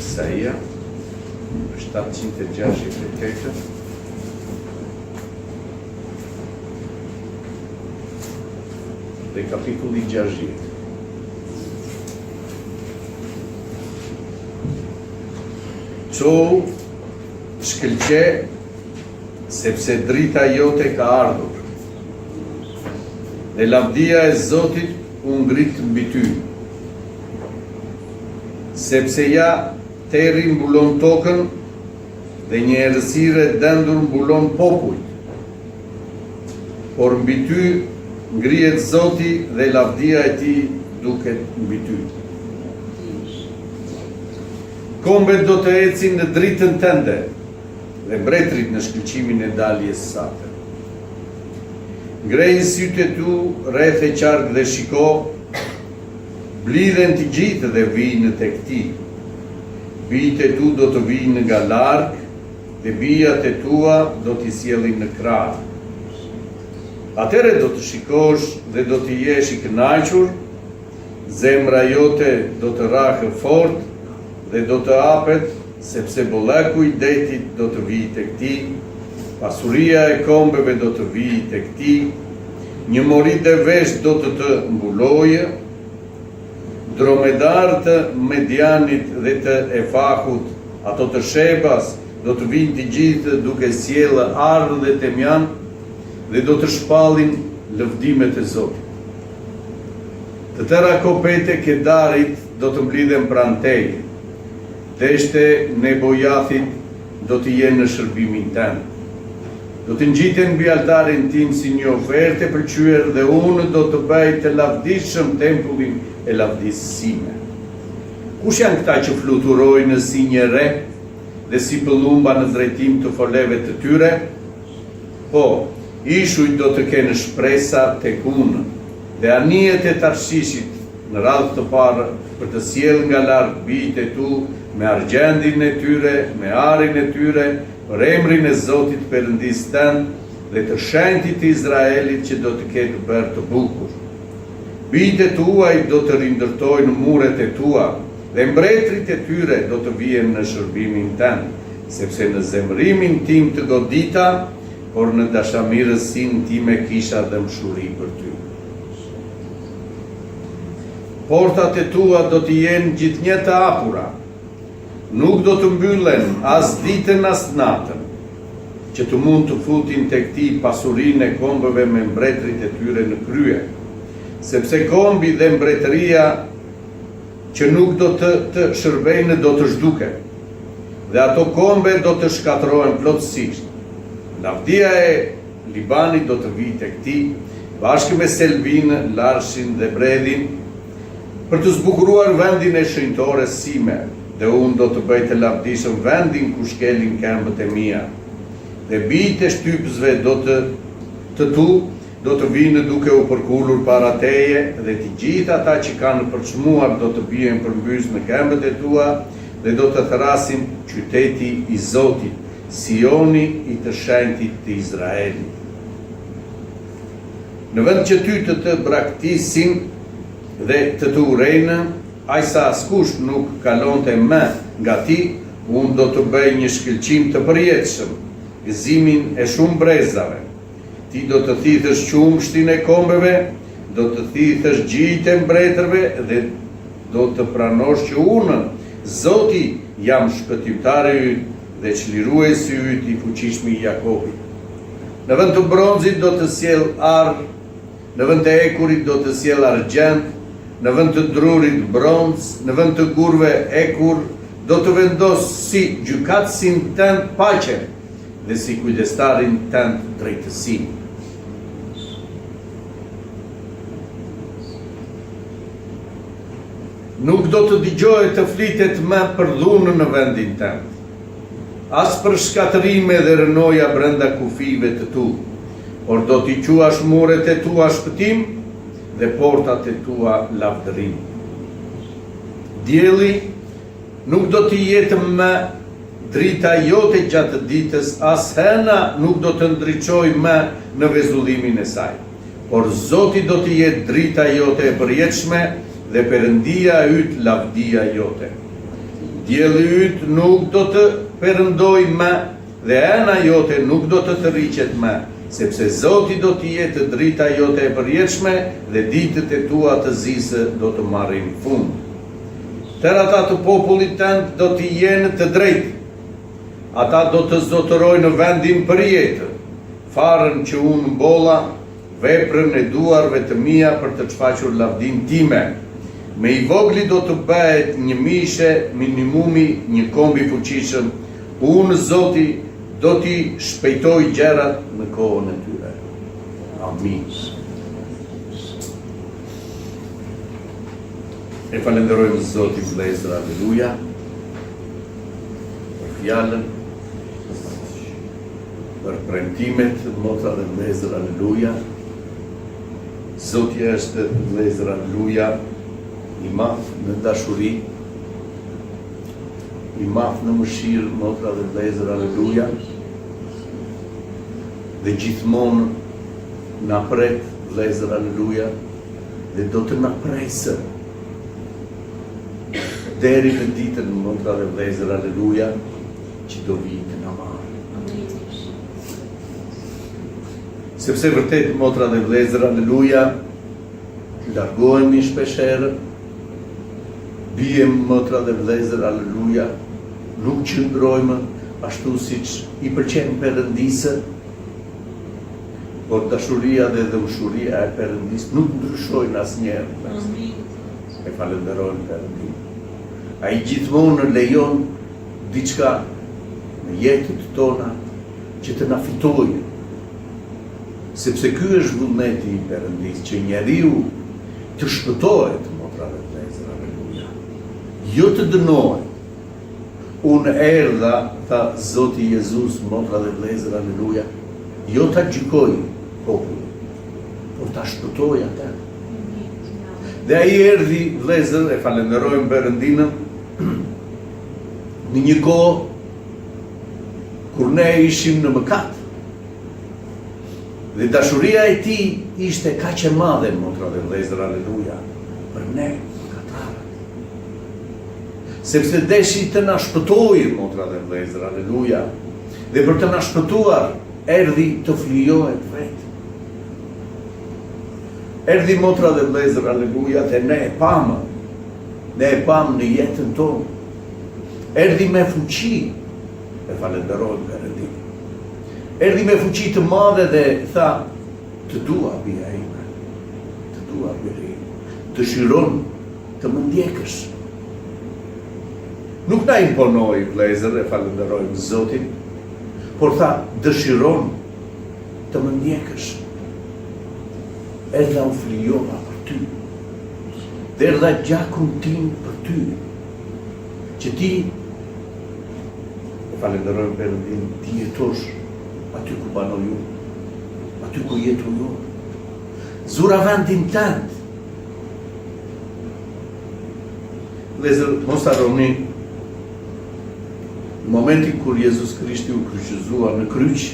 Isaia, 768. Dhe kapitulli 60. Çohu, shkëlqe, sepse drita jote ka ardhur. Dhe lavdia e Zotit u ngrit mbi ty. Sepse ja, terri mbulon tokën dhe një errësirë e dendur mbulon popujt. Por mbi ty ngrihet Zoti dhe lavdia e tij duket mbi ty. Kombet do të ecin në dritën tënde dhe mbretërit në shkëlqimin e daljes sate. Ngreji sytë e tu rreth e qark dhe shiko, mblidhen të gjithë dhe vijnë tek ti. Bijtë e tu do të vijnë nga larg dhe bijat e tua do t'i sjellin në krahë. Atëherë do të shikosh dhe do të jesh i kënaqur, zemra jote do të rrahë fort dhe do të hapet, sepse bollëku i detit do të vijë tek ti, pasuria e kombeve do të vijë tek ti, një mori devesh do të të mbulojë, dromedarë të Medianit dhe të Efahut, ato të Shebas, do të vijnë të gjithë duke sjellë ar dhe temjan dhe do të shpallin lëvdimet e Zotit. Të tëra kopetë e Kedarit do të mblidhen pranë teje. Deshtë e Nebajothit do të jenë në shërbimin tënd. Do të ngjiten mbi altarin tim si një ofertë e pëlqyer dhe unë do të bëj të lavdishëm tempullin e lavdisë sime. Kush janë këta që fluturojnë si një re dhe si pëllumba në drejtim të foleve të tyre? Po, ishujt do të kenë shpresa tek unë dhe anijet e Tarshishit në radhë të parë për të sjellë nga larg bijtë e tu me argjendin e tyre, me arin e tyre, për emrin e Zotit Perëndisë tënd dhe të Shenjtit të Izraelit që do të ketë bërë të bukur. Bijtë e tuaj do të rindërtojnë muret e tua dhe mbretërit e tyre do të vihen në shërbimin tënd, sepse në zemërimin tim të godita, por në dashamirësinë time kisha dhembshuri për ty. Portat e tua do të jenë gjithnjë të hapura, nuk do të mbyllen as ditën as natën, që të mund të futin tek ti pasurinë e kombeve me mbretërit e tyre në krye, sepse kombi dhe mbretëria që nuk do të të shërbejnë do të zhduken, dhe ato kombe do të shkatërrohen plotësisht. Lavdia e Libanit do të vijë tek ti, bashkë me selvinë, larshin dhe bredhin, për të zbukuruar vendin e shenjtores sime, dhe unë do të bëj të lavdishëm vendin ku shkelin këmbët e mia. Dhe bijtë e shtypësve do të të tu do të vijnë duke u përkulur para teje, dhe të gjithë ata që kanë përçmuar do të bien përmbys në këmbët e tua dhe do të thërrasin qyteti i Zotit, Sioni i të Shenjtit të Izraelit. Në vend që ty të të braktisin dhe të të urrejnë, aq sa askush nuk kalonte më nga ti, unë do të bëj një shkëlqim të përjetshëm, gëzimin e shumë brezave. Ti do të thithësh qumështin e kombeve, do të thithësh gjinjtë e mbretërve dhe do të pranosh që unë, Zoti, jam shpëtimtari yt dhe çliruesi yt i fuqishmi i Jakobit. Në vend të bronzit do të sjell ar, në vend të hekurit do të sjell argjend, në vend të drurit bronz, në vend të gurëve hekur, do të vendos si gjykatësin tënd paqen dhe si kujdestarin tënd drejtësinë. Nuk do të dëgjohet të flitet më për dhunë në vendin tënd, as për shkatërrime dhe rrënoja brenda kufijve të tu, por do t'i quash muret e tua shpëtim dhe portat e tua lavdërim. Dielli nuk do të jetë më drita jote gjatë ditës, as hëna nuk do të ndriçojë më në vezullimin e saj. Por Zoti do të jetë drita jote e përjetshme dhe Perëndia yt lavdia jote. Dielli yt nuk do të perëndojë më dhe hëna jote nuk do të tërhiqet më, sepse Zoti do të jetë drita jote e përjetshme dhe ditët e tua të zisë do të marrin fund. Tërë ata të popullit tënd do të jenë të drejtë. Ata do të zotërojnë në vendin përjetë, farën që unë mbolla, veprën e duarve të mia për të shfaqur lavdinë time. Më i vogli do të bëhet njëmijëshe, minimumi një komb i fuqishëm. Unë, Zoti, do t'i shpejtoj gjërat në kohën e tyre. Amin. E falënderojmë Zotin vëllezër, aleluja. Për fjalën, për premtimet, motra dhe vëllezër, aleluja. Zoti është vëllezër, aleluja, i madh në dashuri, i madh në mëshirë, motra dhe vëllezër, aleluja. Dhe gjithmonë na pret, vëllezër, aleluja, dhe do të na presë deri në ditën motra dhe vëllezër, aleluja, që do vijë të na marrë. Sepse vërtet motra dhe vëllezër, aleluja, largohemi shpeshherë, biem motra dhe vëllezër, aleluja, nuk qëndrojmë ashtu siç i pëlqen Perëndisë, por dashuria dhe dhembshuria e Perëndisë nuk ndryshojnë asnjëherë. E falënderojmë Perëndinë. Ai gjithmonë lejon diçka në jetët tona që të na fitojë. Sepse ky është vullneti i Perëndisë, që njeriu të shpëtohet, motra dhe vëllezër, aleluja. Jo të dënohet. Unë erdha, tha Zoti Jezus, motra dhe vëllezër, aleluja, jo ta gjykoj popullin, por ta shpëtoj atë. Dhe ai erdhi, vëllezër, e falënderojmë Perëndinë, në një kohë kur ne ishim në mëkat. Dhe dashuria e tij ishte kaq e madhe, motra dhe vëllezër, aleluja, për ne, mëkatarët. Sepse deshi të na shpëtojë, motra dhe vëllezër, aleluja. Dhe për të na shpëtuar, erdhi të flijohet vetë. Erdhi motra dhe vëllezër, aleluja, dhe ne e pamë. Ne e pamë në jetën tonë. Erdhi me fuqi, e falënderojmë Perëndinë. Erdhi me fuqi të madhe dhe tha, të dua bija ime, të dua biri im, dëshiron të më ndjekësh. Nuk na imponoi vëllezër, e falënderojmë Zotin, por tha, dëshiron të më ndjekësh. Erdha u flijova për ty. Derdha gjakun tim për ty. Që ti e falënderojmë Perëndinë, ti jetosh aty ku banoj unë, aty ku jetoj unë. Zura vendin tënd. Vëllezër, mos harroni në momentin kur Jezus Krishti u kryqëzua në kryq,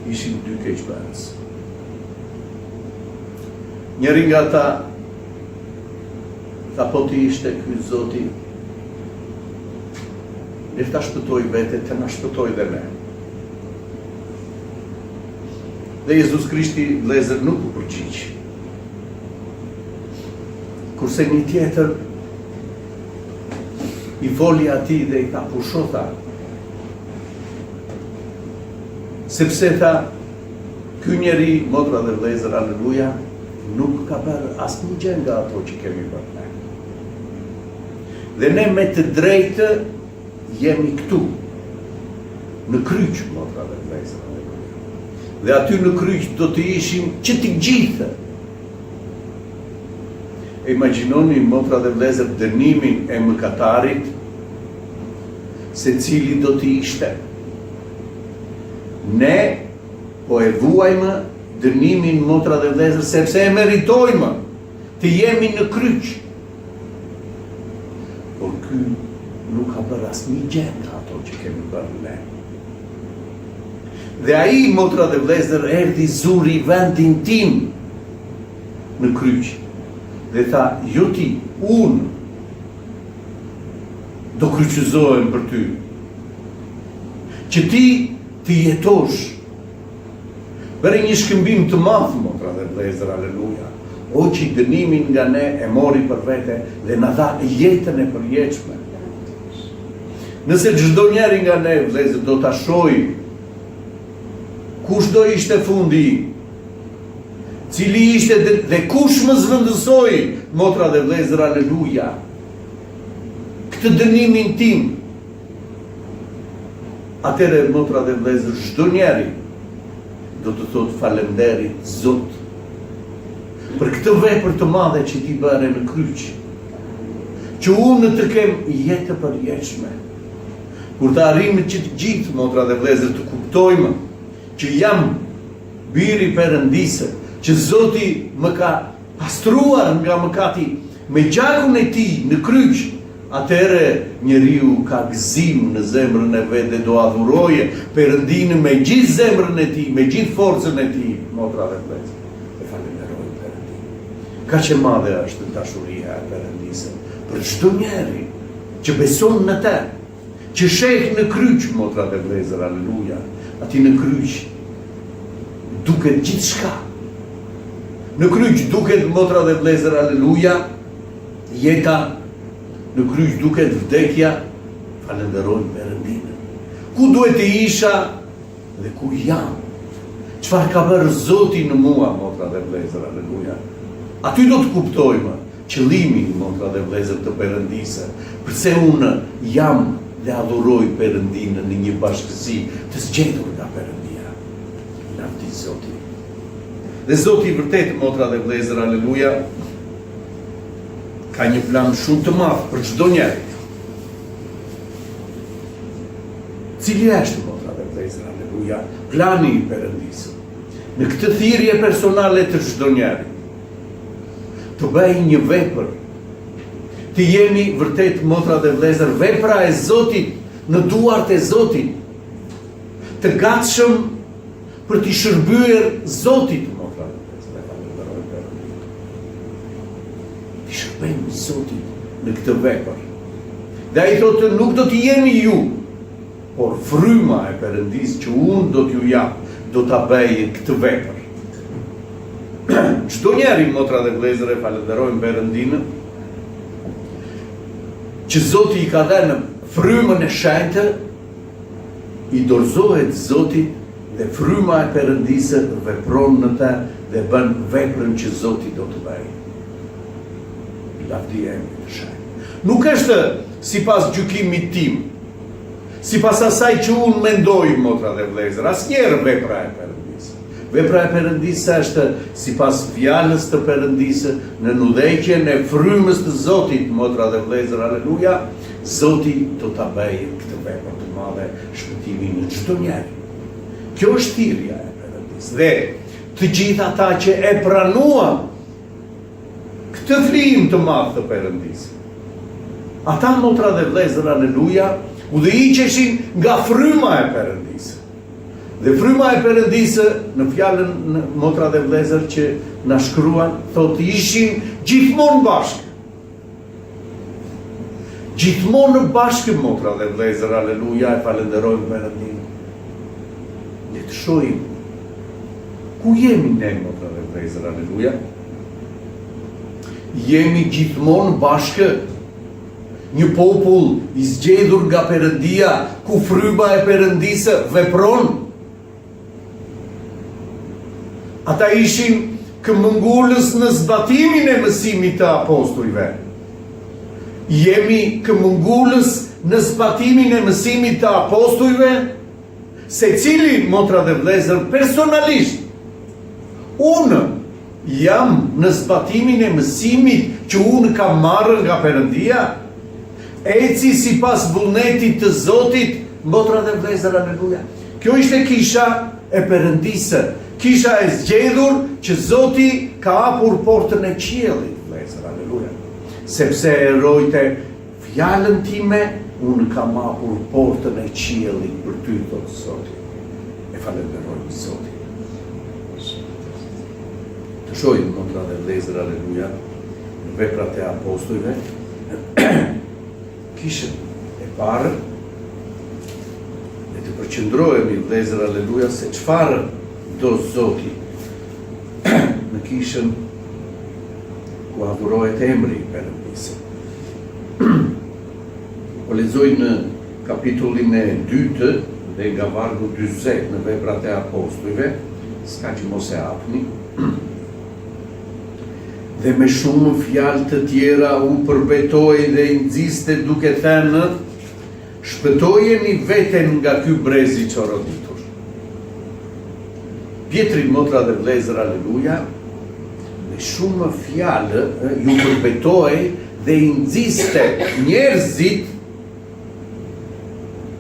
ishin dy keqbërës. Njëri nga ta tha po të ishte ky Zoti, le ta shpëtojë veten, të na shpëtojë dhe ne. Dhe Jezus Krishti, vëllezër, nuk u përgjigj. Kurse një tjetër i foli atij dhe i tha pusho tha. Sepse tha, ky njeri, motra dhe vëllezër, aleluja, nuk ka bërë asnjë gjë nga ato që kemi bërë ne. Dhe ne me të drejtë jemi këtu, në kryq, motra dhe vëllezër, aleluja. Dhe aty në kryq do të ishim që të gjithë. E imagjinoni, motra dhe vëllezër, dënimin e mëkatarit, se cili do të ishte. Ne po e vuajmë dënimin motra dhe vëllezër sepse e meritojmë të jemi në kryq. Por ky nuk ka bërë asnjë gjë nga ato që kemi bërë ne. Dhe ai motra dhe vëllezër erdhi zuri vendin tim në kryq. Dhe tha, jo ti, unë. Do kryqëzohem për ty. Që ti të jetosh. Bëri një shkëmbim të madh, motra dhe vëllezër, aleluja. Hoqi dënimin nga ne e mori për vete dhe na dha jetën e përjetshme. Nëse çdo njeri nga ne, vëllezër, do ta shohë kush do ishte fundi Cili ishte dhe, dhe kush më zëvendësoi, motra dhe vëllezër, aleluja. Këtë dënimin tim. Atëherë motra dhe vëllezër, çdo njeri do të thotë falemnderit Zot për këtë vepër të madhe që ti bëre në kryq, që unë të kem jetë të përjetshme. Kur të arrijmë që të gjithë motra dhe vëllezër të kuptojmë që jam bir i Perëndisë, që Zoti më ka pastruar nga mëkati me gjakun e tij në kryq, atëherë njeriu ka gëzim në zemrën e vet dhe do adhurojë Perëndinë me gjithë zemrën e tij, me gjithë forcën e tij, motra dhe vëllezër. E falënderojmë Perëndinë. Kaq e madhe është dashuria e Perëndisë për çdo njeri që beson në të. Që sheh në kryq, motra dhe vëllezër, aleluja, aty në kryq duket gjithçka. Në kryq duket motra dhe vëllezër, aleluja, jeta, në kryq duket vdekja, falënderojmë Perëndinë. Ku duhet të isha Dhe ku jam? Çfarë ka bërë Zoti në mua, motra dhe vëllezër, aleluja. Aty do të kuptojmë qëllimin, motra dhe vëllezër të Perëndisë, përse unë jam dhe adhuroj Perëndinë në një bashkësi të zgjedhur nga Perëndia. Lavdi Zotit. Dhe Zoti i vërtetë, motra dhe vëllezër, aleluja, ka një plan shumë të madh për çdo njeri. Cili është, motra dhe vëllezër, aleluja, plani i Perëndisë? Në këtë thirrje personale të çdo njeri, të bëjë një vepër, të jemi vërtet motra dhe vëllezër, vepra e Zotit në duart e Zotit, të gatshëm për t'i shërbyer Zotit, motra dhe vëllezër, e falënderoj Perëndinë. T'i shërbejmë Zotit në këtë vepër. Dhe ai thotë nuk do të jeni ju, por fryma e Perëndisë që unë do t'ju jap, do ta bëjë këtë vepër. Çdo njeri, motra dhe vëllezër, e falënderojmë Perëndinë që Zoti i ka dhënë frymën e shenjtë, i dorëzohet Zotit dhe fryma e Perëndisë vepron në të dhe bën veprën që Zoti do të bëjë. Lavdi emrit të shenjtë. Nuk është sipas gjykimit tim, sipas asaj që unë mendoj, motra dhe vëllezër, asnjëherë vepra e Perëndisë. Vepra e Perëndisë është sipas fjalës të Perëndisë, nën udhëheqjen e frymës të Zotit, motra dhe vëllezër, aleluja, Zoti do ta bëjë këtë vepër të madhe shpëtimi në çdo njeri. Kjo është thirrja e Perëndisë. Dhe të gjithë ata që e pranuan këtë flijim të madh të Perëndisë. Ata motra dhe vëllezër, aleluja, udhëhiqeshin nga fryma e Perëndisë. Dhe fryma e Perëndisë në fjalën motra dhe vëllezër që na shkruan, thotë ishin gjithmonë bashkë. Gjithmonë bashkë motra dhe vëllezër, aleluja, e falënderojmë Perëndinë. Le të shohim ku jemi ne motra dhe vëllezër, aleluja. Jemi gjithmonë bashkë një popull i zgjedhur nga Perëndia, ku fryma e Perëndisë vepron. Ata ishin këmbëngulës në zbatimin e mësimit të apostujve. Jemi këmbëngulës në zbatimin e mësimit të apostujve, secili motra dhe vëllezër personalisht. Unë jam në zbatimin e mësimit që unë kam marrë nga Perëndia. Eci sipas vullnetit të Zotit, motra dhe vëllezër, aleluja. Kjo ishte kisha e Perëndisë, kisha e zgjedhur që Zoti ka hapur portën e qiellit, vëllezër, aleluja. Sepse e rojte fjalën time, unë kam hapur portën e qiellit për ty, thotë Zoti. E falënderojmë Zotin. Të shohim motra dhe vëllezër, aleluja, në veprat e apostujve, kishën. E parë, le të përqendrohemi vëllezër aleluja se çfarë do Zoti në kishën ku adhurohet emri i Perëndisë. Po lexoj në kapitullin e dytë dhe nga vargu 40 në veprat e apostujve, s'ka që mos e hapni. Dhe me shumë fjalë të tjera u përbetohej dhe i nxiste duke thënë, Shpëtojeni veten nga ky brez i çoroditur. Pjetri motra dhe vëllezër aleluja, me shumë fjalë ju përbetohej dhe i nxiste njerëzit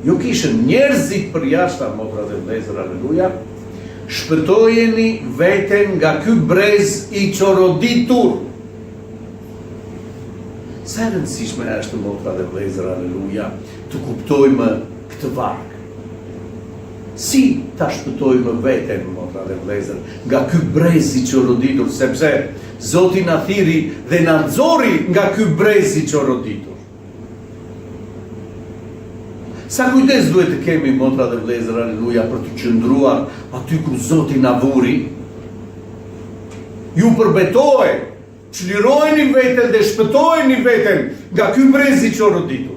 jo kishën njerëzit përjashta motra dhe vëllezër aleluja, shpëtojeni veten nga ky brez i çoroditur. Sa e rëndësishme është motra dhe vëllezër aleluja të kuptojmë këtë varg. Si ta shpëtojmë veten motra dhe vëllezër nga ky brez i çoroditur, sepse Zoti na thirri dhe na nxori nga ky brez i çoroditur. Sa kujdes duhet të kemi motra dhe vëllezër aleluja për të qëndruar aty ku Zoti na vuri? Ju përbetohej Çlirojeni veten dhe shpëtojeni veten nga ky brez i çoroditur.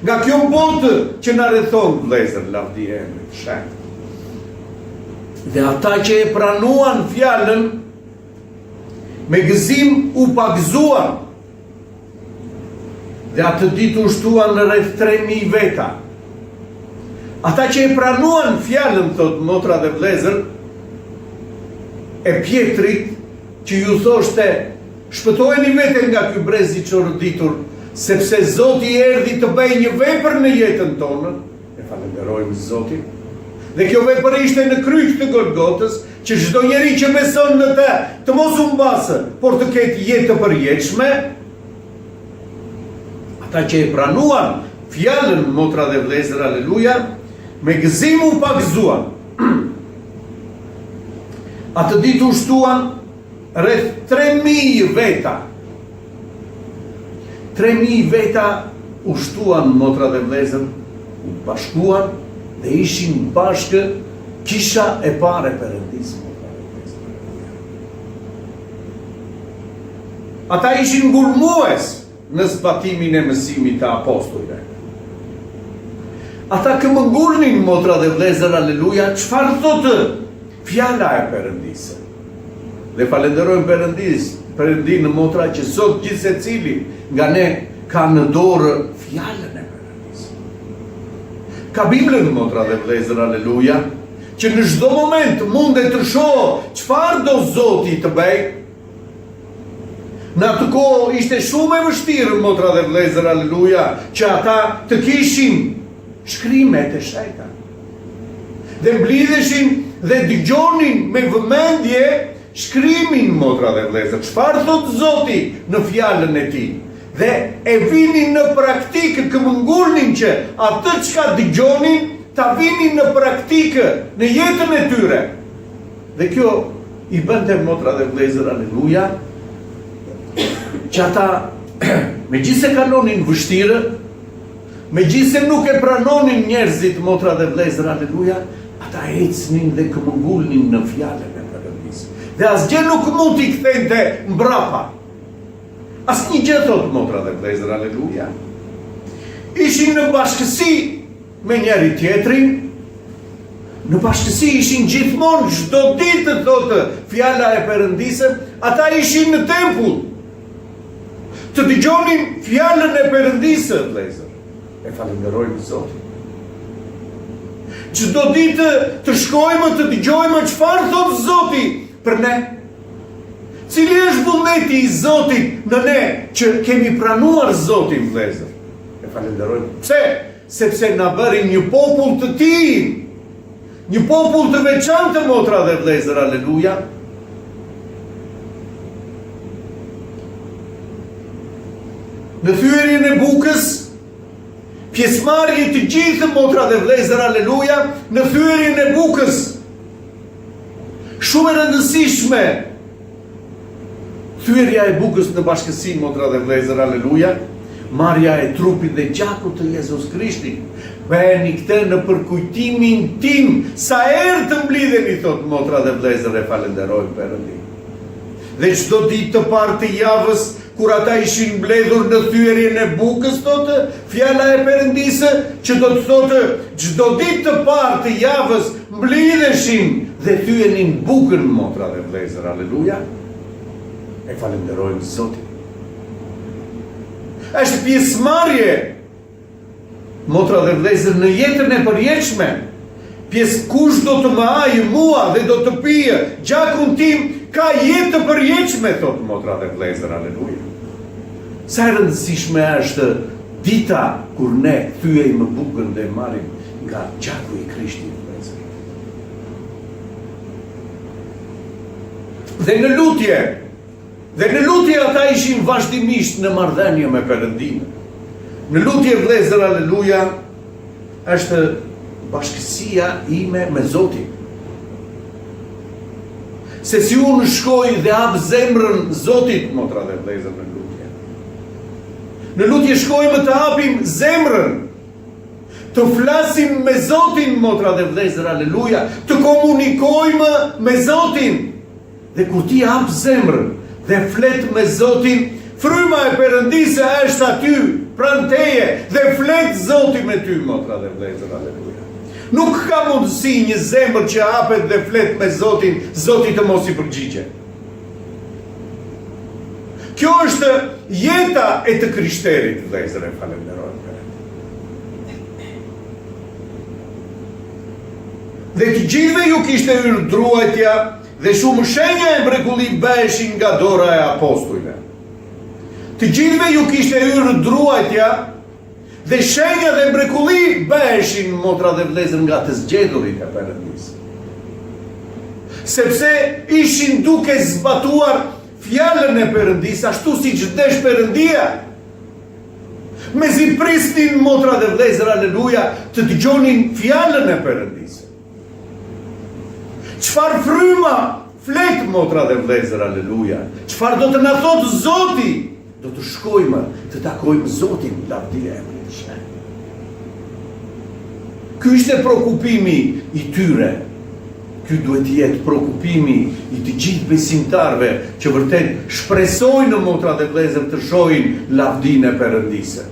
Nga kjo botë që na rrethon, vëllezër, lavdi emrit të shenjtë. Dhe ata që e pranuan fjalën me gëzim u pagëzuan. Dhe atë ditë u shtuan në rreth 3000 veta. Ata që e pranuan fjalën, thotë motra dhe vëllezër, e Pjetrit, që ju thoshte, Shpëtojeni veten nga ky brez i çoroditur, sepse Zoti erdhi të bëjë një vepër në jetën tonë. E falënderojmë Zotin. Dhe kjo vepër ishte në kryq të Golgotës, që çdo njeri që beson në të, të mos humbasë, por të ketë jetë të përjetshme. Ata që e pranuan fjalën motra dhe vëllezër, aleluja, me gëzim u pagëzuan. Atë ditë u shtuan rreth 3000 veta. 3000 veta u shtuan motra dhe vëllezër, u bashkuan dhe ishin bashkë kisha e parë e Perëndisë motra dhe vëllezër. Ata ishin ngulmues në zbatimin e mësimit të apostujve. Ata këmbëngulnin motra dhe vëllezër aleluja, çfarë thotë fjala e Perëndisë. Dhe falënderojmë Perëndisë, Perëndinë motra që sot gjithsecili nga ne ka në dorë fjalën e Perëndisë. Ka Biblën motra dhe vëllezër aleluja, që në çdo moment mundet të shohë çfarë do Zoti të bëjë Në atë kohë ishte shumë e vështirë, motra dhe vëllezër, aleluja, që ata të kishin shkrimet e shenjta. Dhe mblidheshin dhe dëgjonin me vëmendje shkrimin, motra dhe vëllezër. Çfarë thotë Zoti në fjalën e tij? Dhe e vinin në praktikë, këmbëngulnin që atë çka dëgjonin, ta vinin në praktikë në jetën e tyre. Dhe kjo i bënte motra dhe vëllezër, aleluja, që ata megjithëse kalonin vështirë, megjithëse nuk e pranonin njerëzit motra dhe vëllezër, aleluja, ata ecnin dhe këmbëngulnin në fjalën e Perëndisë. Dhe asgjë nuk mund t'i kthente mbrapa. Asnjë gjë thotë motra dhe vëllezër, aleluja. Ishin në bashkësi me njëri tjetrin, në bashkësi ishin gjithmonë çdo ditë thotë fjala e Perëndisë, ata ishin në tempull. Të dëgjonin fjalën e Perëndisë, vëllezër. E falënderojmë Zotin. Çdo ditë të shkojmë të dëgjojmë çfarë thotë Zoti për ne. Cili është vullneti i Zotit në ne që kemi pranuar Zotin, vëllezër? E falënderojmë. Pse? Sepse na bëri një popull të tij, një popull të veçantë motra dhe vëllezër, aleluja. Në thyerjen e bukës, pjesëmarrje të gjithë motra dhe vëllezër, aleluja, në thyerjen e bukës. Shumë e rëndësishme Thyerja e bukës në bashkësi, motra dhe vëllezër, aleluja. marrja e trupit dhe gjakut të Jezus Krishtit. Bëni këtë në përkujtimin tim, sa herë të mblidheni, thotë motra dhe vëllezër e falënderojmë Perëndinë. Dhe çdo ditë të parë të javës, kur ata ishin mbledhur në thyerjen e bukës, thotë fjala e Perëndisë, që do të thotë çdo ditë të parë të javës mblidheshin dhe thyenin bukën, motra dhe vëllezër, aleluja. E falënderojmë Zotin. Është pjesëmarrje motra dhe vëllezër në jetën e përjetshme. Pjesë kush do të më hajë mua dhe do të pijë gjakun tim, ka jetë të përjetshme, thotë motra dhe vëllezër, aleluja. Sa e rëndësishme është dita kur ne thyejmë bukën dhe marrim nga gjaku i Krishtit, vëllezër. Dhe në lutje, dhe në lutje ata ishin vazhdimisht në marrëdhënie me Perëndinë. Në lutje vëllezër, aleluja, është bashkësia ime me Zotin. Se si unë shkoj dhe hap zemrën Zotit, motra dhe vëllezër në lutje. Në lutje shkojmë të hapim zemrën, Të flasim me Zotin, motra dhe vëllezër, aleluja, të komunikojmë me Zotin. Dhe kur ti hap zemrën dhe flet me Zotin, fryma e Perëndisë është aty pranë teje dhe flet Zoti me ty, motra dhe vëllezër, aleluja. Nuk ka mundësi një zemër që hapet dhe flet me Zotin, Zoti të mos i përgjigjet. Kjo është jeta e të krishterit, vëllezër, e falënderojmë Perëndinë. Dhe të gjithëve ju kishte hyrë druajtja dhe shumë shenja e mrekulli bëheshin nga dora e apostujve. Të gjithëve ju kishte hyrë druajtja dhe shenja dhe mrekulli bëheshin motra dhe vëllezër nga të zgjedhurit e Perëndisë. Sepse ishin duke zbatuar fjalën e Perëndisë ashtu siç desh Perëndia. Mezi prisnin motra dhe vëllezër, aleluja, të dëgjonin fjalën e Perëndisë. Çfarë fryma flet motra dhe vëllezër, aleluja? Çfarë do të na thotë Zoti? Do të shkojmë të takojmë Zotin, lavdi emrit të shenjtë. Ky ishte preokupimi i tyre. Ky duhet të jetë preokupimi i të gjithë besimtarëve që vërtet shpresojnë motra dhe vëllezër të shohin lavdinë e Perëndisë.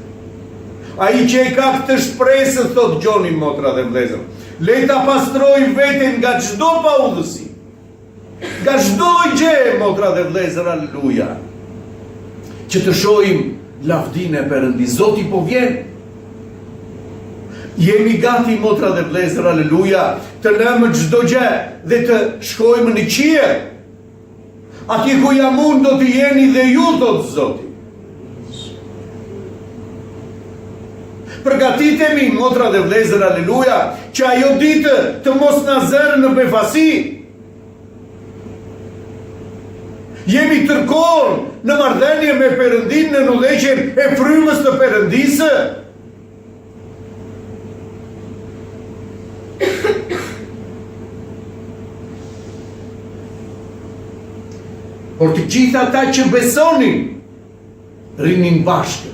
Ai që e ka këtë shpresë, thotë Gjoni motra dhe vëllezër, le ta pastrojë veten nga çdo paudhësi. Nga çdo gjë, motra dhe vëllezër, aleluja. Që të shohim lavdinë e Perëndisë. Zoti po vjen. Jemi gati motra dhe vëllezër, aleluja, të lëmë çdo gjë dhe të shkojmë në qiell. Atje ku jam unë do të jeni dhe ju, thotë Zoti. Përgatitemi, motra dhe vëllezër, aleluja, që ajo ditë të mos na zërë në befasi. Jemi tërë kohën në marrëdhënie me Perëndinë nën udhëheqjen e frymës të Perëndisë. Por të gjithë ata që besonin rrinin bashkë.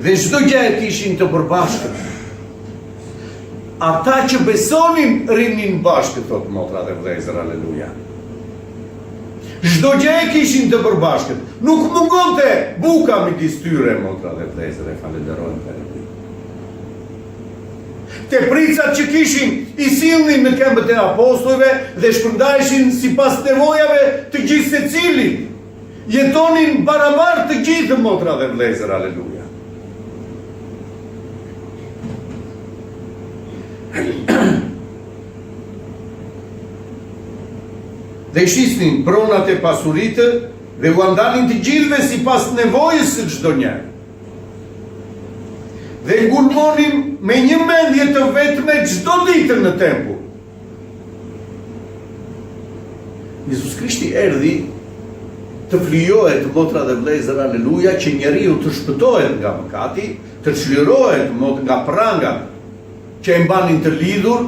Dhe çdo gjë e kishin të përbashkët. Ata që besonin rrinin bashkë, thotë motra dhe vëllezër, aleluja. Çdo gjë e kishin të përbashkët. Nuk mungonte buka midis tyre, motra dhe vëllezër, e falënderojmë Perëndinë. Tepricat që kishin i sillnin në këmbët e apostujve dhe shpërndaheshin sipas nevojave të gjithsecilit. Jetonin barabar të gjithë motra dhe vëllezër, aleluja. Dhe i shisnin pronat e pasuritë dhe ua ndanin të gjithëve sipas nevojës së çdonjërit. Dhe ngulmonin me një mendje të vetme çdo ditë në tempull. Jezus Krishti erdhi të flijohet motra dhe vëllezër aleluja që njeriu të shpëtohet nga mëkati, të çlirohet mot nga prangat që e mbanin të lidhur,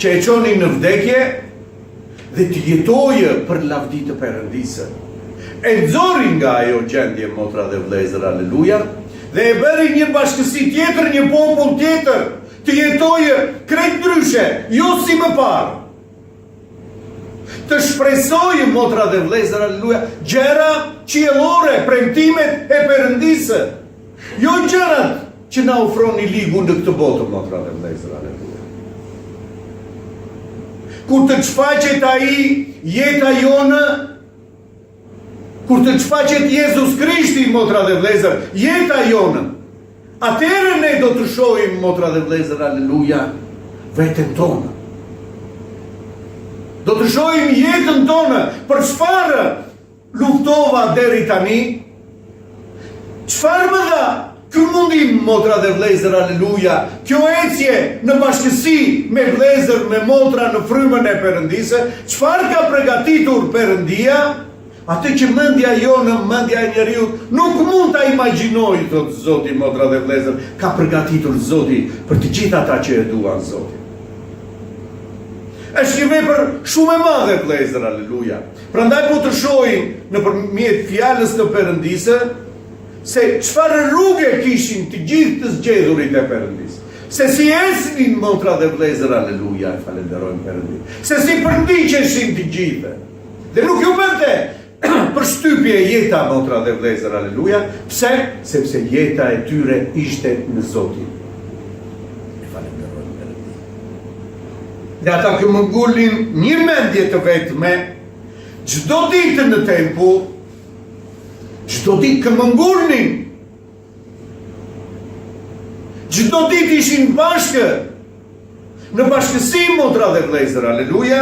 që e çonin në vdekje dhe të jetojë për lavdi të Perëndisë. E nxori nga ajo gjendje motra dhe vëllezër, aleluja, dhe e bëri një bashkësi tjetër, një popull tjetër, të jetojë krejt ndryshe, jo si më parë. Të shpresojë motra dhe vëllezër, aleluja, gjëra qiellore, premtimet e Perëndisë. Jo gjërat që na ofron i ligu në këtë botë, motra dhe vëllezër, aleluja. Kur të shfaqet ai jeta jonë, kur të shfaqet Jezus Krishti, motra dhe vëllezër, jeta jonë, atëherë ne do të shohim, motra dhe vëllezër, aleluja, veten tonë. Do të shohim jetën tonë, për çfarë Luftova deri tani? Çfarë më dha ky mundim, motra dhe vëllezër, aleluja, kjo ecje në bashkësi me vëllezër, me motra në frymën e Perëndisë, çfarë ka përgatitur Perëndia? Atë që mendja jonë, mendja e njeriut nuk mund ta imagjinojë, thotë Zoti, motra dhe vëllezër, ka përgatitur Zoti për të gjithë ata që e duan Zotin. Është një vepër shumë e madhe, vëllezër, aleluja. Prandaj po të shohim nëpërmjet fjalës të Perëndisë se çfarë rruge kishin të gjithë të zgjedhurit e Perëndisë. Se si ecnin motra dhe vëllezër, aleluja, e falënderojmë Perëndinë. Se si përndiqeshin të gjithë. Dhe nuk ju bënte përshtypje jeta motra dhe vëllezër, aleluja. Pse? Sepse jeta e tyre ishte në Zotin. E falënderojmë Perëndinë. Dhe ata këmbëngulnin një mendje të vetme, çdo ditë në tempull, çdo ditë këmbëngulnin, çdo ditë ishin bashkë, në bashkësi motra dhe vëllezër, aleluja,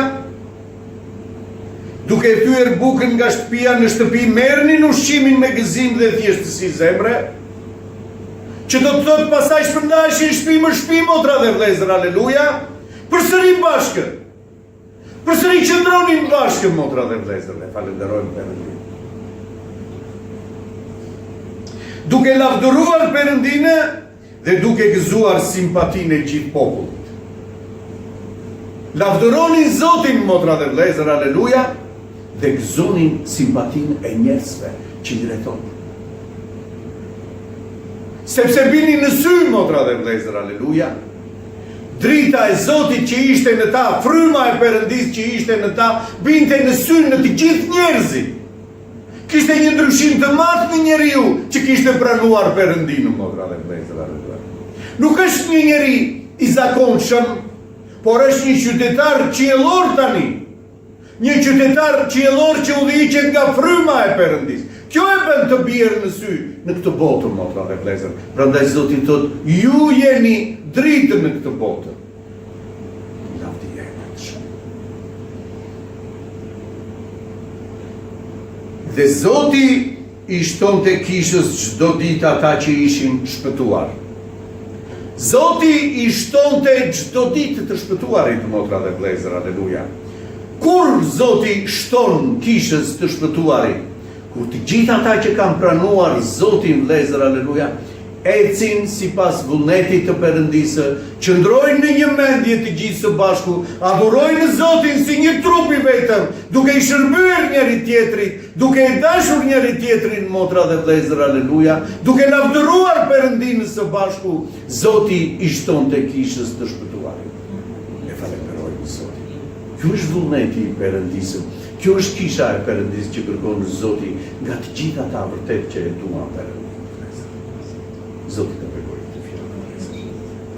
duke e thyer bukën nga shtëpia në shtëpi, merrnin ushqimin me gëzim dhe thjeshtësi zemre, Që do të thotë pastaj shpërndaheshin shtëpi më shtëpi motra dhe vëllezër, aleluja, përsëri bashkë. Përsëri qëndronin bashkë motra dhe vëllezër, e falënderojmë Perëndinë. Duke lavdëruar Perëndinë dhe duke gëzuar simpatinë e gjithë popullit. Lavdëronin Zotin motra dhe vëllezër, aleluja, dhe gëzonin simpatinë e njerëzve që i rrethonin. Sepse binin në sy, motra dhe vëllezër, aleluja, drita e Zotit që ishte në ta, fryma e Perëndisë që ishte në ta, binte në sy në të gjithë njerëzit. Kishte një ndryshim të madh në njeriu që kishte pranuar Perëndinë, motra dhe vëllezër, aleluja. Nuk është një njeri i zakonshëm, por është një qytetar qiellor tani. Një qytetar qiellor që udhëhiqet nga fryma e Perëndisë. Kjo e bën të bjerë në sy në këtë botë, motra dhe vëllezër. Prandaj Zoti thotë, ju jeni dritë në këtë botë. Lavdi emrit të shenjtë. Dhe Zoti I shtonte kishës çdo ditë ata që ishin shpëtuar. Zoti i shtonte çdo ditë të shpëtuarit, motra dhe vëllezër, aleluja. Kur Zoti shton kishës të shpëtuarit? Kur të gjithë ata që kanë pranuar Zotin, vëllezër, aleluja, ecin sipas vullnetit të Perëndisë, qëndrojnë në një mendje të gjithë së bashku, adhurojnë Zotin si një trup i vetëm, duke i shërbyer njëri-tjetrit, duke e dashur njëri-tjetrin, motra dhe vëllezër, aleluja, duke lavdëruar Perëndinë së bashku, Zoti i shtonte kishës të shpëtuarit. E falënderojmë Zotin. Ky është vullneti i Perëndisë. Kjo është kisha e Perëndisë që kërkon Zoti nga të gjithë ata vërtet që e duan Perëndinë. Zoti të bekojë.